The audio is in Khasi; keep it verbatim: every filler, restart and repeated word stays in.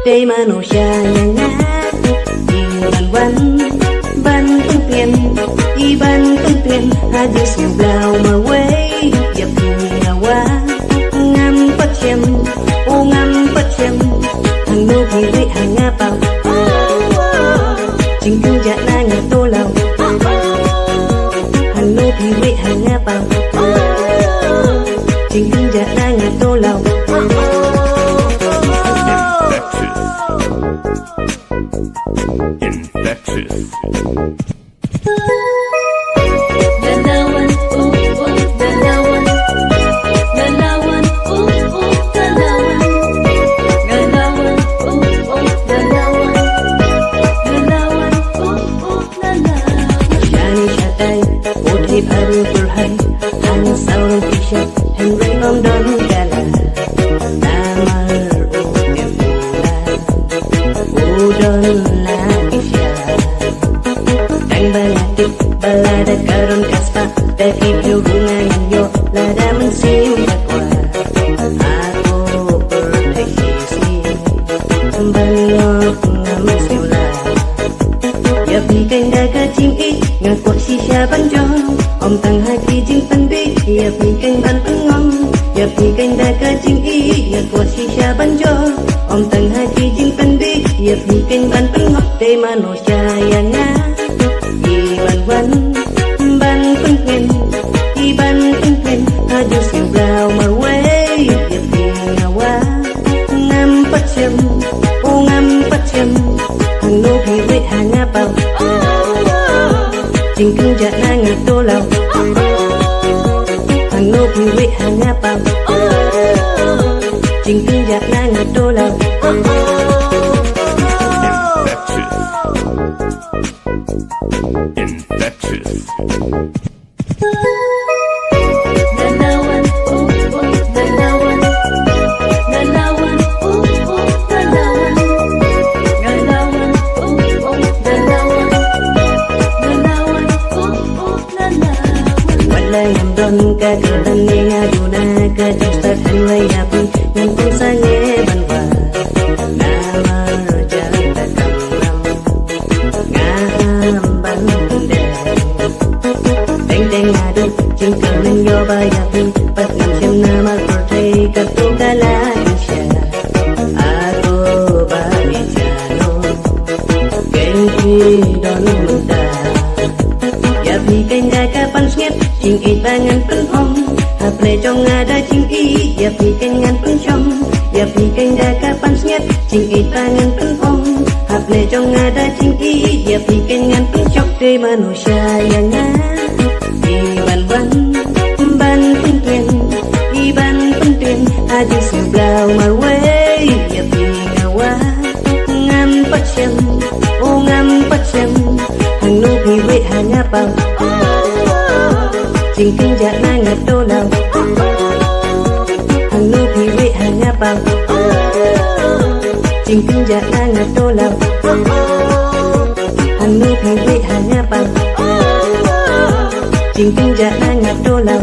Dei mano sha ïa nga, i ban wan ban pyntngen, i ban pyntngen ha jingsngewblaw marwei. Ïa phi nga wad ngam pat shem, o ngam pat shem. Hangno phi rieh ha nga paw, jingkynjah na nga to law. Hangno phi rieh ha nga paw, jingkynjah na nga to law. Infectious. Shane shatai, u thep haru pyrhai, han saw rong ki shet, hynrei ym don kala. Namar u em u la, u don la ki shet. Tang ba la tip, ba la da ka rong ka spah, da ki briew ruh nga ngam ïoh, lada mynsiem ka kwah. Ako pyrthei shisien, ban ïoh ngam sngewlad. Ïa phi keiñ da ka jingïeit nga kwah shisha ban jop. Ym tang ha ki jingpynbieit, ïa phi keiñ ban pynngop. Ïa phi keiñ da ka jingïeit nga kwah shisha ban jop. Ym tang ha ki jingpynbieit, ïa phi keiñ ban pynngop. Te mano sha ïa nga, i ban wan ban pyntngen, i ban pyntngen ha jingsngewblaw marwei. Ïa phi nga wad ngam pat shem, o ngam pat shem. Hangno phi rieh ha nga paw, jingkynjah na nga to law. Hangno phi rieh ha nga paw, jingkynjah na nga to law. Infectious. Wat la ngam don ka kyrdan ne nga duna ka jingstad, hynrei ïa phi ngan pynshai ban wad. Namar jaka kam lam nga ham ban dei. Teng teng nga don jingkyrmen ïoh ba ïa phi, pat ngam shem namar pyrthei katto ka la ïa sha. Ako ba ïa sha no. Keiñ phi don mynta. Ïa phi keiñ da ka pansngiat, jingïeit ba ngan pynong. Hapdeng jong nga da jingïeit, ïa phi keiñ ngan pynshong. Ïa phi keiñ da ka pansngiat, jingïeit ba ngan pynong. Hapdeng jong nga da jingïeit, ïa phi keiñ ngan pynshong. Te mano sha ïa nga, i ban wan ban pyntngen, i ban pyntngen ha jingsngewblaw marwei. Ïa phi nga wad ngam pat shem, o ngam pat shem. Hangno phi rieh ha nga paw, jingkynjah na nga to law. Hangno phi rieh ha nga paw, jingkynjah na nga to law. Hangno phi rieh ha nga paw, jingkynjah na nga to law.